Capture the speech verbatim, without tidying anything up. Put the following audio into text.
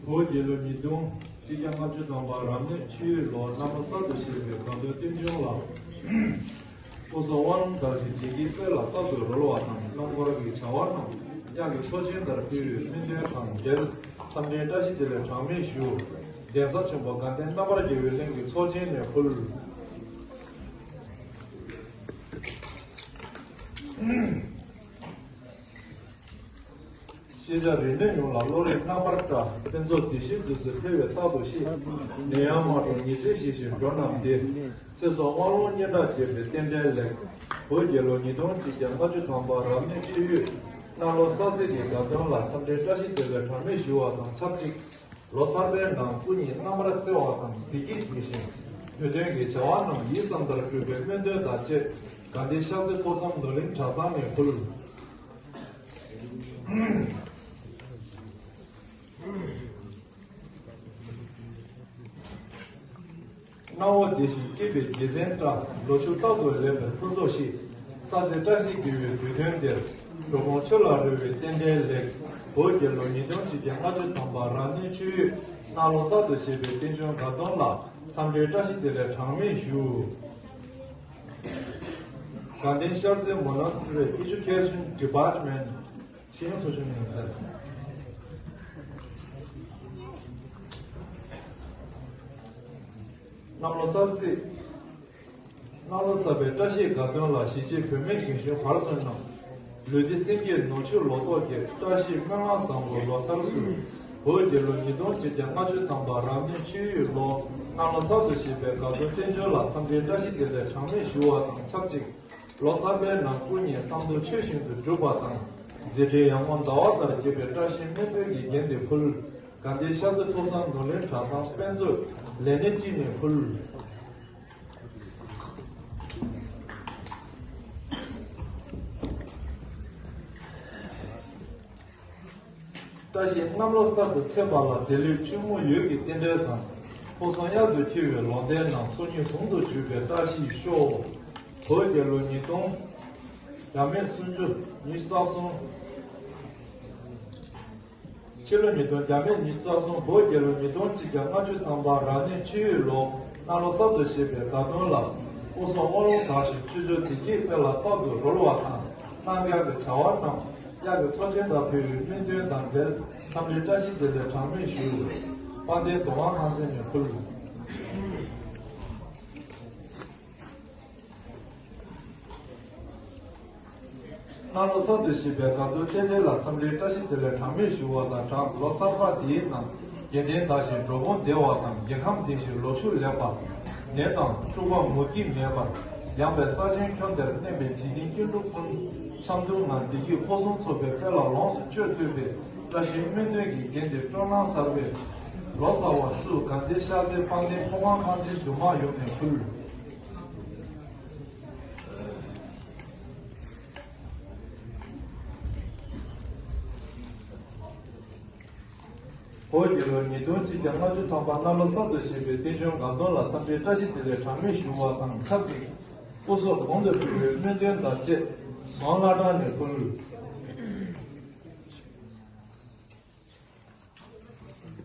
བོད་རྒྱལ་ལོ་ཉིས་སྟོང་གཅིག་བརྒྱ་ལྔ་བཅུ་ཐམ་པ་རབ་གནས་ཆུ་ཡོས་ལོ་གནམ་ལོ་གསར་དུ་བཞད་པའི་དགའ་སྟོན་རྟེན་འབྱུང་ལ། སྐུ་གསུང་དབང་ལུང་དར་ཞིང་བྱིན་གྱིས་བརླབས་ལ་རྟག་ཏུ་རོལ་བ་དང་། རྣམ་དཀར་གྱི་བྱ་བ་རྣམས་དབྱངས་ཀྱི་མཚོ་ཆེན་ལྟར་ཕུལ་བའི་སྨོན་འདུན་དང་འབྲེལ། འཚམས་འདྲིའི་བཀྲ་ཤིས་བདེ་ལེགས་གྲངས་མེད་ཞུ། གདན་ས་ཆེན་པོ་དགའ་ལྡན་རྣམ་པར་རྒྱལ་བའི་གླིང་གི་ཚོགས་ཆེན་ནས་ཕུལ། ཤེས་བྱ་རིག་གནས་ཡོངས་ལ་བློ་རིག་རྣམ་པར་བཀྲ། ཕུན་ཚོགས་བདེ་གཤེགས་བདུད་རྩི་འཕེལ་བའི་རྟག་ཏུ་གཤེགས། ནད་ཡམས་མ་འགྲོ་ཉི་ཚེ་ཞི་ཞིང་འགྲོ་རྣམས་བདེ། ཚེ་སྲོག་དབང་ལུང་སྙན་གྲགས་རྒྱས་པའི་རྟེན་འབྲེལ་ལེགས། བོད་རྒྱལ་ལོ་ཉིས་སྟོང་གཅིག་བརྒྱ་ལྔ་བཅུ་ཐམ་པ་རབ་གནས་ཆུ་ཡོས་གནམ་ལོ་གསར་ཚེས་ཀྱི་དགའ་སྟོན་ལ་འཚམས་འདྲིའི་བཀྲ་ཤིས་བདེ་ལེགས་གྲངས་མེད་ཞུ་བ་དང་ཆབས་ཅིག་ལོ་གསར་པའི་ནང་སྐུ་ཉིད་རྣམ་པར་རྩེ་བ་དང་བདེ་སྐྱིད་ལྡན་ཞིང་། དུས་སྟོན་གྱི་བྱ་བ་རྣམས་ཡིད་བསམ་ལྟར་འགྲུབ་པའི་སྨོན་འདུན་དང་བཅས། དགའ་ལྡན་ཤར་རྩེ་ཐོས་བསམ་ནོར་གླིང་གྲྭ་ཚང་ནས་ཕུལ། སྣང་བ་བདེ་ཞིང་སྐྱིད་པའི་དགེ་མཚན་བཀྲ། ལོ་ཕྱུགས་རྟག་ཏུ་ལེགས་པའི་ཕུན་ཚོགས་ཤིས། ས་ཚེ་བཀྲ་ཤིས་དགེ་བའི་དུས་སྟོན་དེར། འགྲོ་ཀུན་ཆོས་ལ་རོལ་བའི་རྟེན་འབྲེལ་ལེགས། བོད་རྒྱལ་ལོ་ཉིས་སྟོང་གཅིག་བརྒྱ་ལྔ་བཅུ་ཐམ་པ་རབ་གནས་ཆུ་ཡོས་གནམ་ལོ་གསར་དུ་བཞད་པའི་རྟེན་འབྱུང་དགའ་སྟོན་ལ་འཚམས་འདྲིའི་བཀྲ་ཤིས་བདེ་ལེགས་གྲངས་མེད་ཞུ། དགའ་ལྡན་ཤར་རྩེ་Monastery Education Department ཤེས་ཡོན་ཚོགས་ཆུང་ཡིན་ཟེར། གནམ་ལོ་གསར་ཚེས། གནམ་ལོ་གསར་པའི་བཀྲ་ཤིས་དགའ་སྟོན་ལ་གཞིས་བྱེས་བོད་མི་རྒན་གཞོན་བར་གསུམ་རྣམས། ལུས་བདེ་སེམས་སྐྱིད་ནོར་ཕྱུགས་ལོ་ཏོག་རྒྱས། བཀྲ་ཤིས་སྨོན་ལམ་བཟང་པོ་ལོ་གསར་བསུ། བོད་རྒྱལ་ལོ་ཉིས་སྟོང་གཅིག་བརྒྱ་ལྔ་བཅུ་ཐམ་པ་རབ་གནས་ཆུ་ཡོས་ལོ་གནམ་ལོ་གསར་དུ་བཞད་པའི་དགའ་སྟོན་རྟེན་འབྱུང་ལ་འཚམས་འདྲིའི་བཀྲ་ཤིས་བདེ་ལེགས་གྲངས་མེད་ཞུ་བ་དང་ཆབས་ཅིག་ལོ་གསར་པའི་ནང་སྐུ་ཉིད་བསམ་དོན་ཆོས་བཞིན་དུ་འགྲུབ་པ་དང་། མཛད་འཕྲིན་ཡར་ངོ་ཟླ་བ་ལྟར་རྒྱས་པའི་བཀྲ་ཤིས་སྨོན་འདུན་གྱི་རྒྱན་དེ་ཕུལ། དགའ་ལྡན་ཤར་རྩེ་ཐོས་བསམ་ནོར་གླིང་གྲྭ་ཚང་དཔེ་མཛོད་ལས་སྣེ་གཅིག་ནས་ཕུལ། བཀྲ་ཤིས་གནམ་ལོ་གསར་དུ་ཚེས་པ་ལ་བདེ་ལེགས་ཆུ་མོ་ཡོས་ཀྱི་རྟེན་འབྲེལ་བཟང་། ཕུན་སུམ་དབྱར་དུ་འཁྱིལ་བའི་ལོ་ཟླའི་ནང་ཚོགས་གཉིས་ཟུང་དུ་འཇུག་པའི་བཀྲ་ཤིས་ཤོག་བོད་རྒྱལ་ལོ་ཉིས་སྟོང་། རབ་གནས་སུམ་ཅུ་ཉི་ཤུ་རྩ་གསུམ། ཕྱི་ལོ་ཉིས་སྟོང་བརྒྱ་མེད་ཉི་ཤུ་རྩ་གསུམ། བོད་རྒྱལ་ལོ་ཉིས་སྟོང་གཅིག་བརྒྱ་ལྔ་བཅུ་ཐམ་པ་རབ་གནས་ཆུ་ཡོས་ལོ་གནམ་ལོ་གསར་དུ་བཞད་པའི་དགའ་སྟོན་ལ། སྐུ་གསུང་དབང་ལུང་དར་ཞིང་ཆོས་འབྱོར་བདེ་སྐྱིད་དཔལ་ལ་རྟག་ཏུ་རོལ་བ་དང་། གནང་གལ་གྱི་བྱ་བ་རྣམས་གཡག་གི་ཚོགས་ཆེན་དང་ཕུལ་བའི་སྨོན་འདུན་དང་འབྲེལ་འཚམས་འདྲིའི་བཀྲ་ཤིས་བདེ་ལེགས་གྲངས་མེད་ཞུ། དཔལ་ལྡན་གདོང་དམར་ཁང་ཚན་ནས་ཕུལ། གནམ་ལོ་གསར་དུ་བཞད་པའི་དགའ་སྟོན་རྟེན་འབྲེལ་ལ་འཚམས་འདྲིའི་བཀྲ་ཤིས་བདེ་ལེགས་གྲངས་མེད་ཞུ་བ་དང་སྦྲགས། ལོ་གསར་པ་འདིའི་ནང་དགེ་ལྡན་དར་ཞིང་འགྲོ་ཕུང་བདེ་བ་དང་། རྒྱལ་ཁམས་བདེ་ཞིང་ལོ་ཕྱུགས་ལེགས་པ། ནད་དང་འཁྲུག་པ་མུ་གེ་མེད་པར། ཡངས་པའི་ས་ཆེན་ཁྱོན་འདིར་གནས་པའི་འཇིག་རྟེན་ཀུན་འགྲོ་ཀུན། འཆམ་མཐུན་ངང་བདེ་སྐྱིད་ཕུན་སུམ་ཚོགས་པའི་དཔལ་ལ་ལོངས་སུ་སྤྱོད་ཐུབ་པའི་བཀྲ་ཤིས་སྨོན་འདུན་གྱི་རྒྱན་དེ་སྤྲོ་སྣང་གསར་པའི་ལོ་གསར་བ་བསུ། དགའ་ལྡན་ཤར་རྩེ་དཔལ་ལྡན་ཕོ་བྲང་ཁང་ཆེན་འདུས་མང་ཡོངས་ནས་ཕུལ། བོད་རྒྱལ་ལོ་ཉིས་སྟོང་གཅིག་བརྒྱ་ལྔ་བཅུ་ཐམ་པ་གནམ་ལོ་གསར་དུ་བཞད་པའི་རྟེན་འབྱུང་དགའ་སྟོན་ལ་འཚམས་འདྲིའི་བཀྲ་ཤིས་བདེ་ལེགས་གྲངས་མེད་ཞུ་བ་དང་ཆབས་ཅིག་སྐུ་གཟུགས་གོང་དུ་ཕུལ་བའི་སྨོན་འདུན་དང་བཅས་ཟོང་བླ་བྲང་ནས་ཕུལ།